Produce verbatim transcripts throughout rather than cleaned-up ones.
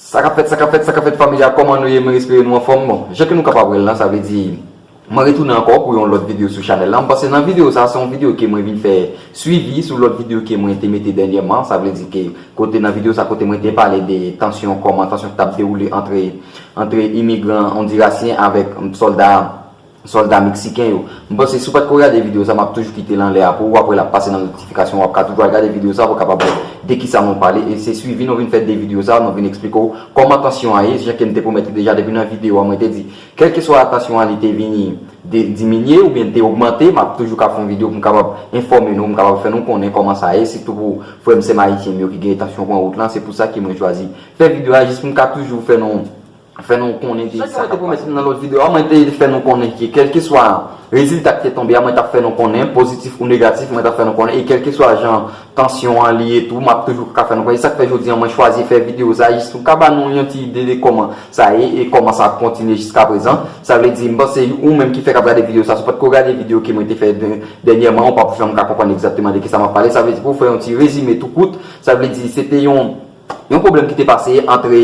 Sa k ap fèt, sa k ap fèt, sa k ap fèt, fanmi a, kòman nou ye? Mwen espere nou anfòm. Bon, jan ke nou kapab wè l lan, sa vle di, mwen retounen ankò pou yon lòt videyo sou chanèl la. M panse nan videyo sa, se yon videyo ke mwen vin fè swivi sou lòt videyo ke mwen te mete dènyèman. Sa vle di ke kote nan videyo sa, kote mwen te pale de tansyon, kòman tansyon t ap dewoule antre, antre imigran ondirasyen avèk sòlda sòlda meksiken yo. M panse si w pa t ko gade videyo sa, m ap toujou kite l anlè a pou ou, apre l ap pase nan notifikasyon, w ap ka toujou al gade videyo sa pou w kapab wè de kisa nou pale, e se swivi nou vin fè de videyo sa, nou vin eksplike w kòman tansyon an ye, jan ke m te pwomèt li deja depi nan videyo a, mwen te di, kèlkeswa tansyon an li te vini de, diminye oubyen te ogmante, m ap toujou ka fè yon videyo pou m kapab enfòme nou, pou m kapab fè nou konnen kòman sa ye, sitou pou frè m sè m ayisyen m yo ki gen tansyon pran wout lan, se pou sa ke mwen chwazi fè videyo a, jis pou m ka toujou fè nou fè nou konnen de sa k ap pase. Jan ke mwen te pwomèt nan lòt videyo a, mwen te fè nou konnen ke kèlkeswa rezilta ki te tonbe a, mwen t ap fè nou konnen, pozitif ou negatif, mwen t ap fè nou konnen, e kèlkeswa jan tansyon an li ye tou, m ap toujou ka fè nou konnen. E sa k fè jodi a, mwen chwazi fè videyo sa, jis pou m ka ba nou yon ti ide de kòman sa ye, e kòman sa ap kontinye jiska prezan. Sa vle di, m panse ou menm ki fèk ap gade videyo sa, si w pa t ko gade videyo ke mwen te fè dè-, dènyèman, ou p ap janm ka konprann egzakteman de kisa m ap pale. Sa vle di, pou w fè yon ti rezime tou kout, sa vle di, se te yon yon pwoblèm ki te pase antre,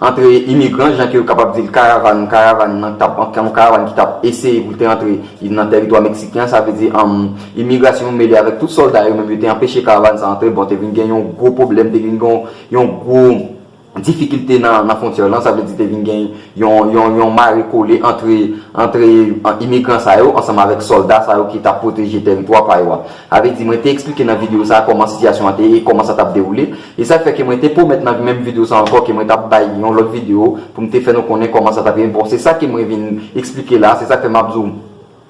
antre imigran, jan ke yo kapab di l, karavàn, karavàn nan t ap, yon karavàn ki t ap eseye pou l te antre nan tèritwa meksiken an, sa vle di, um, imigrasyon mele avèk tout sòlda yo, menm yo te anpeche karavàn sa antre, bon, te vin gen yon gwo pwoblèm, te vin gen yon gwo difikilte nan, nan fwontyè lan, sa vle di te vin gen yon, yon, yon mare kole antre, antre, an, imigran sa yo ansanm avèk sòlda sa yo ki t ap pwoteje tèritwa pa yo a. Sa vle di, mwen te eksplike nan videyo sa a kòman sitiyasyon an te ye e kòman sa t ap dewoule. E sa fè ke mwen te pwomèt nan menm videyo sa ankò ke mwen t ap bay yon lòt videyo pou m te fè nou konnen kòman sa t ap ye. Bon, se sa ke mwen vin eksplike la, se sa k fè m ap di w,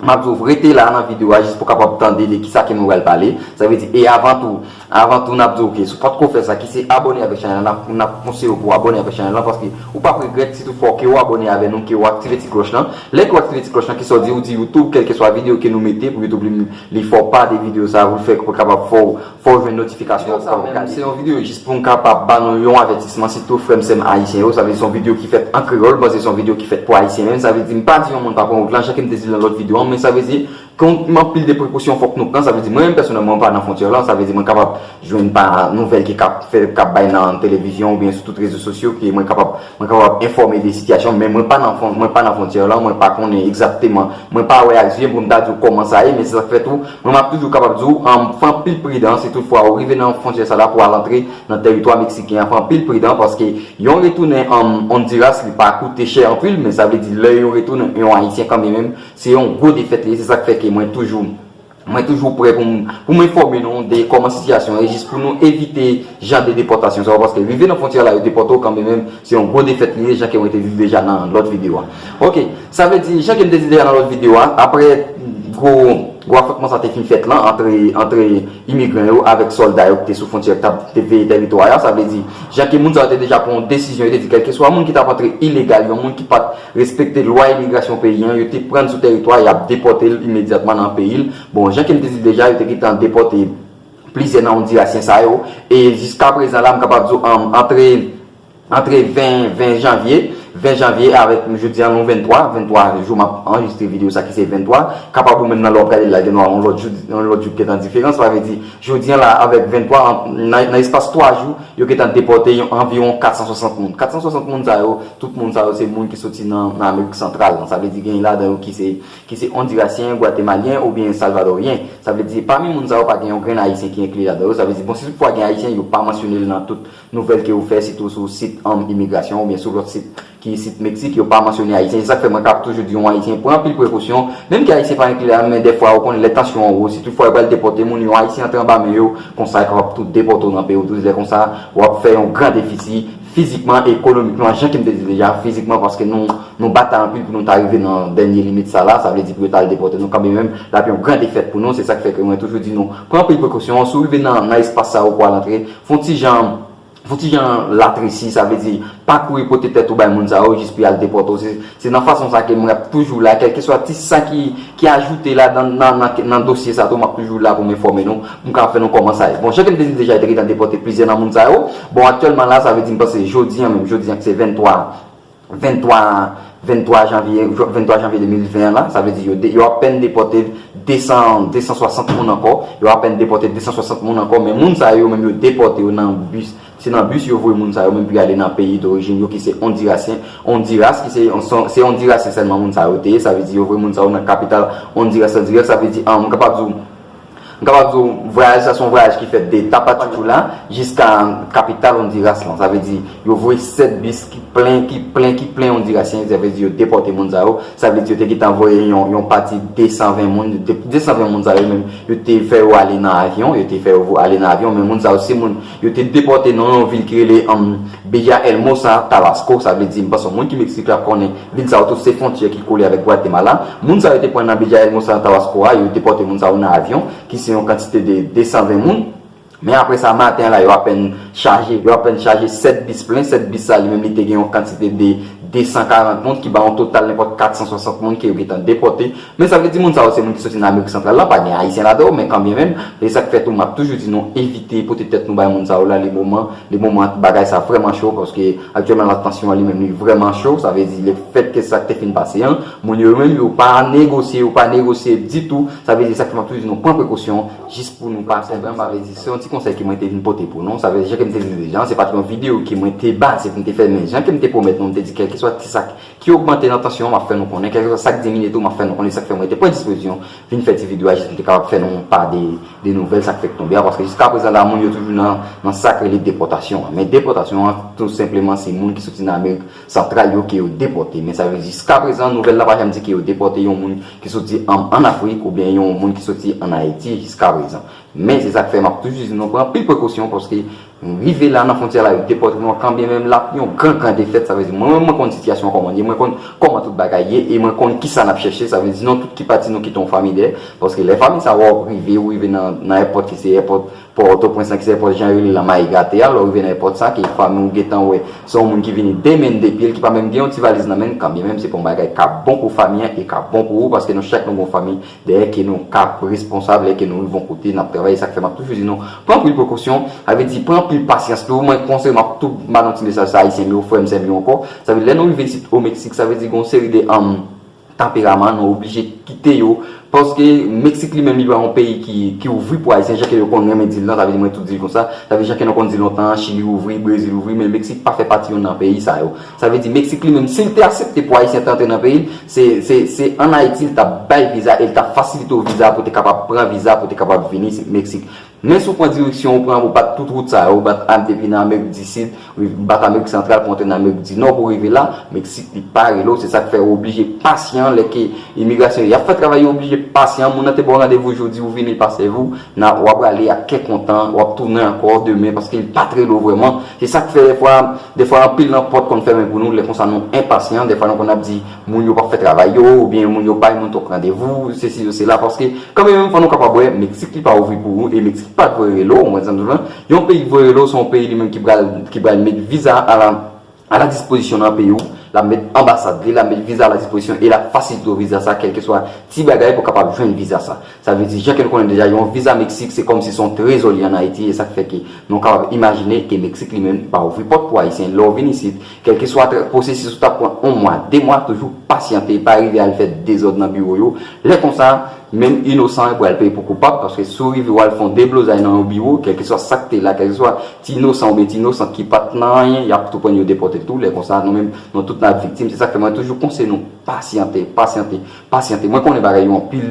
m ap di w rete la nan videyo a jis pou w kapab tande de kisa ke mwen pral pale. Sa vle di, e avan tou, avan tou n ap di w ke si w pa t ko fè sa, ki se abòne avèk chanèl la, n ap, n ap konseye w pou w abòne avèk chanèl la, paske ou p ap regrèt si toutfwa ke w abòne avè nou, ke w aktive ti klòch lan. Lè ke w aktive ti klòch lan, ki sa w di, ou di YouTube, kèlkeswa videyo ke nou mete pou YouTube li, li fè w pa de videyo sa, pou l fè, pou l kapab fè w fò w jwenn notifikasyon pou w kapab gade. Se yon videyo jis pou m kapab ba nou yon avètisman, sitou frè m sè m ayisyen yo. Sa vle di se yon videyo ki fèt an kreyòl, bon, se yon videyo ki fèt pou ayisyen menm. Sa vle di m pa di yon moun pa pran wout lan, jan ke m te di l nan lòt videyo an, men sa vle di gen anpil de prekosyon fòk nou pran. Sa vle di mwen menm pèsonèlman mwen pa nan fwontyè lan, sa vle di mwen kapab jwenn pa nouvèl ki k ap fè, k ap bay nan televizyon oubyen sou tout rezo sosyo ke mwen kapab, mwen kapab enfòme de sitiyasyon, men mwen pa nan fwon-, mwen pa nan fwontyè lan, mwen pa konnen egzakteman, mwen pa wè ak zye m pou m ta di w kòman sa ye, men se sa k fè tou, mwen m ap toujou kapab di w, um, fè anpil pridan, si toutfwa ou rive nan fwontyè sa la pou al antre nan tèritwa meksiken an, fè anpil pridan, paske yon retounen, um, Honduras, li pa koute chè anpil, men sa vle di lè yon retounen, yon ayisyen kanmenm, se yon gwo defèt li ye, se sa k fè ke mwen toujou, mwen toujou prè pou m, pou m enfòme nou de kòman sitiyasyon an ye, jis pou nou evite jan de depòtasyon sa yo, paske rive nan fwontyè la, yo depòte w kanmenm, se yon gwo defèt li ye, jan ke mwen te di deja nan lòt videyo a. Ok, sa vle di, jan ke m te di deja nan lòt videyo a, apre gwo, gwo afwontman sa te fin fèt lan, antre, antre imigran yo avèk sòlda yo ki te sou fwontyè, ki t ap, te veye tèritwa a, sa vle di, jan ke moun sa yo te deja pran yon desizyon, yo te di, kèlkeswa moun ki t ap antre ilegal, yon moun ki pa t respekte lwa imigrasyon peyi an, yo te pran l sou tèritwa, y ap depòte l imedyatman nan peyi l. Bon, jan ke m te di deja, yo te gentan depòte plizyè nan Ondirasyen sa yo. E jiska prezan la, m kapab di w, an, antre, antre ven, ven janvye, ven janvye avèk jodi an, nou venntwa, venntwa jou m ap anrejistre videyo sa ki se venntwa. Kapab ou menm nan lè w ap gade l la, gen yon lòt jou, yon lòt jou ki gentan diferan. Sa vle di, jodi an la, avèk venntwa, an, nan, nan espas twa jou, yo gentan depòte yon, anviwon kat san swasant moun. Kat san swasant moun sa yo, tout moun sa yo, se moun ki soti nan, nan Amerik Santral. Sa vle di, gen ladan yo ki se, ki se Ondirasyen, Gwatemalyen oubyen Salvadoryen. Sa vle di, pami moun sa yo, pa gen yon grenn Ayisyen ki enkli ladan yo. Sa vle di, bon, si toutfwa gen Ayisyen, yo pa mansyone l nan tout nouvèl ke yo fè, sitou sou sit, um, imigrasyon oubyen sou lòt sit ki sit Meksik, yo pa mansyone Ayisyen. Se sa k fè mwen ka toujou di yon Ayisyen pran anpil prekosyon. Menm ke Ayisyen pa enkli ladan, men dèfwa, ou konnen, lè tansyon an wo, si toutfwa yo pral depòte moun, yon Ayisyen antre anba men yo, konsa yo kapab tou depòte w nan peyi w tou. Lè konsa, w ap fè yon gran defisi fizikman, ekonomikman, jan ke m te di deja, fizikman, paske nou, nou batay anpil pou nou ta rive nan dènye limit sa la, sa vle di pou yo ta al depòte nou kanmenm, l ap yon gran defèt pou nou, se sa k fè ke mwen toujou di nou, pran anpil prekosyon, si w rive nan, nan espas sa yo pou al antre, fè yon ti jan, fè yon ti jan latrisi, sa vle di, pa kouri pote tèt ou bay moun sa yo, jis pou y al depòte w, se, se nan fason sa ke mwen ap toujou la, kèlkeswa ti sa ki, ki ajoute la nan, nan, nan, nan dosye sa tou, m ap toujou la pou m enfòme nou, pou m ka fè nou kòman sa ye. Bon, jan ke m te di deja, yo te gentan depòte plizyè nan moun sa yo. Bon, aktyèlman la, sa vle di, m panse jodi an menm, jodi an ki se venntwa, venntwa, venntwa janvye, venntwa janvye de mil ven an la, sa vle di yo de, yo apèn depòte de san, de san swasant moun ankò. Yo apèn depòte de san swasant moun ankò, men moun sa yo menm yo depòte yo nan bis. Se nan bis yo voye moun sa yo menm pou y ale nan peyi dorijin yo ki se Ondirasyen. Ondiras ki se, se Ondirasyen sèlman moun sa yo te ye. Sa vle di yo voye moun sa yo nan kapital Ondiras an dirèk. Sa vle di, an, m kapab di w, m kapab di w, vwayaj sa se yon vwayaj ki fèt de Tapachula jiska kapital Ondiras lan. Sa vle di, yo voye sèt bis ki plen, ki plen, ki plen Ondirasyen. Sa vle di, yo depòte moun sa yo. Sa vle di, yo te gentan voye yon, yon pati de san ven moun, de, de san ven moun sa yo menm, yo te fè yo ale nan avyon, yo te fè yo vo-, ale nan avyon, men moun sa yo, se moun, yo te depòte nan yon vil ki rele, um, Bella Hermosa, Tabasco. Sa vle di, m panse yon moun ki Meksik la konnen vil sa yo tou se fwontyè ki kole avèk Gwatemala. Moun sa yo te pran nan Bella Hermosa, Tabasco a, yo depòte moun sa yo nan avyon, ki se yon kantite de de san ven moun. Men apre sa, maten an la, yo apèn chaje, yo apèn chaje sèt bis plen. Sèt bis sa, li menm, li te gen yon kantite de de san karant moun, ki ba yon total nenpòt kat san swasant moun ke yo gentan depòte. Men sa vle di moun sa yo se moun ki soti nan Amerik Santral la, pa gen Ayisyen ladan yo, men kanmenm, e sa k fè tou, m ap toujou di nou evite pote tèt nou bay moun sa yo la, le moman, le moman bagay sa vrèman cho, paske aktyèlman la tansyon an li menm li vrèman cho, sa vle di le fèt ke sa k te fin pase an, moun yo menm yo pa negosye, yo pa negosye ditou, sa vle di sa k fè m ap toujou di nou pran prekosyon, jis pou nou pa pran pwoblèm, sa vle di se yon ti konsèy ke mwen te vin pote pou nou, sa vle di jan ke m te di deja, se pa t yon videyo ke mwen te baze pou m te fè, men jan ke m te pwomèt nou, m te di kèlkeswa ti sa k ki ogmante nan tansyon an, m ap fè nou konnen. Kèlkeswa sa k diminye tou, m ap fè nou konnen. Sa k fè mwen te pran dispozisyon vin fè ti videyo a, jis pou m te kapab fè nou pa de, de nouvèl sa k fèk tonbe a, paske jiska prezan la, moun yo toujou nan, nan sa k rele depòtasyon an. Men depòtasyon an, tou senpleman, se moun ki soti nan Amerik Santral yo ke yo depòte. Men sa vle di, jiska prezan, nouvèl la pa janm di ke yo depòte yon moun ki soti an, an Afrik oubyen yon moun ki soti an Ayiti, jiska prezan. Men se sa k fè m ap toujou di nou pran anpil prekosyon, paske rive la nan fwontyè la, yo depòte nou, kanmenm la, yon gran, gran defèt, sa vle di, mwen menm, mwen konn sitiyasyon an kòman l ye, mwen konn kòman tout bagay ye, e mwen konn kisa n ap chèche, sa vle di, nou tout ki pati, nou kite yon fanmi dèyè, paske lè fanmi sa yo rive, ou rive nan, nan èpòt ki se èpòt Pòtoprens lan, ki se èpòt jan yo rele l an Mayi Gate a, lè w rive nan èpòt sa, ke fanmi w gentan wè, se yon moun ki vini de men de pye l, ki pa menm gen yon ti valiz nan men l, kanmenm se pa yon bagay k ap bon pou fanmi an e k ap bon pou ou, paske nou chak nou gen yon fanmi dèyè ke nou ka responsab lè ke nou rive yon kote n ap travay, e sa k fè m ap toujou di nou, pran anpil prekosyon, sa vle di, pran anpil pasyans tou, mwen konsèy m ap tou ba nou ti mesaj sa, Ayisyen m yo, frè m, sè m yo ankò, sa vle di, lè nou rive isit o Meksik, sa vle di, gen yon seri de, um, tanperaman, nou oblije kite yo, paske Meksik li menm, li pa yon peyi ki, ki ouvri pou Ayisyen, jan ke yo konn renmen di l lan, sa vle di, mwen tou di l konsa, sa vle di, jan ke nou konn di lontan, Chili ouvri, Brezil ouvri, men Meksik pa fè pati youn nan peyi sa yo. Sa vle di, Meksik li menm, si l te aksepte pou Ayisyen te antre nan peyi l, se, se, se ann Ayiti l t ap bay viza e l t ap fasilite w viza pou te kapab pran viza, pou te kapab vini Meksik. Men si w pran direksyon, ou pran, ou bat tout wout sa yo, ou bat ap depi nan Amerik di Sid, ou bat Amerik Santral pou antre nan Amerik di Nò pou rive la, Meksik li pa rele w, se sa k fè ou oblije pasyan, lè ke imigrasyon y ap fè travay yo oblije pasyan, moun nan te ba w randevou jodi, ou vini pa sèvi w, nan, w ap rale ak kè kontan, w ap tounen ankò demen, paske li pa t rele w vrèman. Se sa k fè dèfwa, dèfwa anpil nan pòt konn fèmen pou nou, lè konsa nou enpasyan, dèfwa nou konn ap di moun yo p ap fè travay yo, oubyen moun yo bay moun twòp randevou, sesi yo sela, paske kanmenm fò nou kapab wè, Meksik li pa ouvri pou ou, e Meksik pa t voye rele w, ou konprann sa m di w lan? Yon peyi voye rele w, se yon peyi li menm ki pral, ki pral met viza a la, a la dispozisyon nan peyi w, l ap met anbasad li, l ap met viza a la dispozisyon, e l ap fasilite w viza sa, kèlkeswa ti bagay pou w kapab jwenn viza sa. Sa vle di, jan ke nou konnen deja, yon viza Meksik, se kòmsi se yon trezò li ann Ayiti, e sa k fè ke nou kapab imajine ke Meksik li menm pa ouvri pòt pou Ayisyen. Lè w vin isit, kèlkeswa tra-, pwosesis ou t ap pran yon mwa, de mwa, toujou pasyante, pa rive al fè dezòd nan biwo yo. Lè konsa, menm inosan pral peye pou koupab, paske si w rive w al fè yon deblozay nan yon biwo, kèlkeswa sa k te la, kèlkeswa ti inosan oubyen ti inosant ki pa t nan anyen, y ap tou pran yo depòte tou. Lè konsa, nou menm, nou tout n ap viktim. Se sa k fè mwen toujou konseye nou pasyante, pasyante, pasyante. Mwen konnen bagay yo anpil,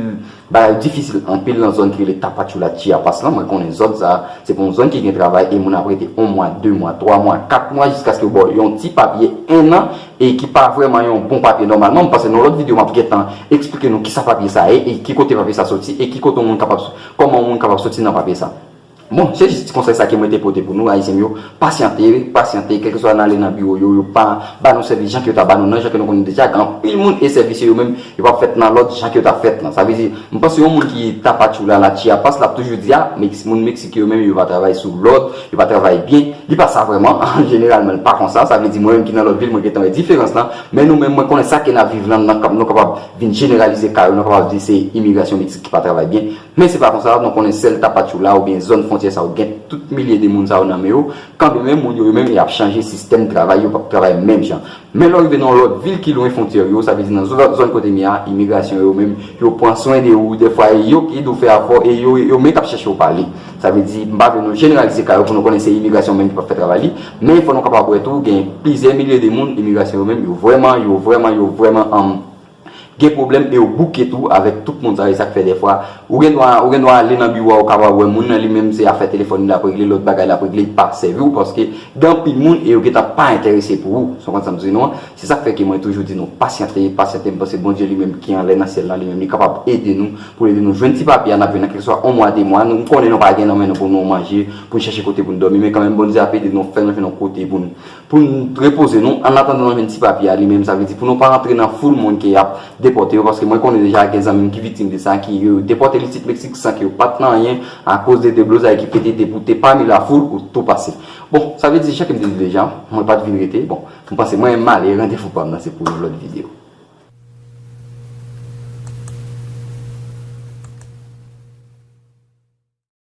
bagay yo difisil anpil nan zòn ki rele Tapachula, Chiapas lan. Mwen konnen zòn sa a, se pa yon zòn ki gen travay e moun ap rete yon mwa, de mwa, twa mwa, kat mwa, jiskaske yo ba w yon ti papye, en an, e ki pa vrèman yon bon papye nòmalman. M panse nan lòt videyo, m ap gentan eksplike nou kisa papye sa a ye, e ki kote papye sa soti, e ki kote yon moun kapab, kòman yon moun kapab soti nan papye sa. Bon, se jis ti konsèy sa ke mwen te pote pou nou, Ayisyen m yo. Pasyante, pasyante, kèlkeswa n ale nan biwo yo, yo pa ba nou sèvis jan ke yo ta ba nou nan, jan ke nou konnen deja, gen anpil moun e sèvis yo menm, yo p ap fèt nan lòd jan ke yo ta fèt lan. Sa vle di, m panse yon moun ki Tapachula la, Chiapas, l ap toujou di, a, Mex-, moun Meksik yo menm, yo pa travay sou lòd, yo pa travay byen. Li pa sa vrèman, jeneralman, li pa konsa. Sa vle di, mwen menm ki nan lòt vil, mwen gentan wè diferans lan. Men nou menm, mwen konnen sa ke n ap viv lan, nou kap-, nou kapab vin jeneralize ka yo, nou kapab di se imigrasyon Meksik ki pa travay byen. Men se pa konsa, nou konnen sèl Tapachula oubyen zòn fwontyè Sa yo gen tout milye de moun sa yo nan men yo. Kanmenm, moun yo, yo menm, y ap chanje sistèm travay, yo p ap travay menm jan. Men lè w rive nan yon lòt vil ki lwen fwontyè yo, sa vle di nan zòn, zòn kote m ye a, imigrasyon yo menm, yo pran swen de ou, dèfwa e yo ki dwe fè afè w, e yo, yo menm k ap chèche w pale. Sa vle di, m pa vle nou jeneralize ka yo pou nou konnen se imigrasyon menm ki p ap fè travay li, men fò nou kapab wè tou, gen plizyè milye de moun, imigrasyon yo menm, yo vrèman, yo vrèman, yo vrèman, um, gen pwoblèm e yo bouke tou avèk tout moun sa, e sa k fè dèfwa, ou gen dwa, ou gen dwa ale nan biwo a, ou kapab wè moun nan, li menm se afè telefòn li l ap regle, lòt bagay l ap regle, li pa sèvi w, paske gen anpil moun e yo gentan pa enterese pou ou. Sa w konprann sa m di nou an? Se sa k fè ke mwen toujou di nou pasyante, pasyante, m panse Bondye li menm ki anlè nan syèl la, li menm li kapab ede nou, pou l ede nou jwenn ti papye a n ap jwenn nan kèlkeswa yon mwa, de mwa. Nou, m konnen nou pa gen nan men nou pou nou manje, pou n chèche kote pou n dòmi, men kanmenm Bondye ap ede nou, fè nou jwenn yon kote pou n, pou n repoze nou, an atandan nou jwenn ti papye a li menm, sa vle di pou nou pa rantre nan foul moun ke y ap depòte yo, paske mwen konnen deja gen zanmi m ki viktim de sa, ki yo depòte l isit Meksik san ke yo pa t nan anyen, akoz de deblozay ki pete, te pou te pami lafoul ou tou pase. Bon, sa vle di, jan ke m te di deja, mwen pa t vin rete. Bon, m panse mwen menm m ale, randevou pa m nan se pou yon lòt videyo.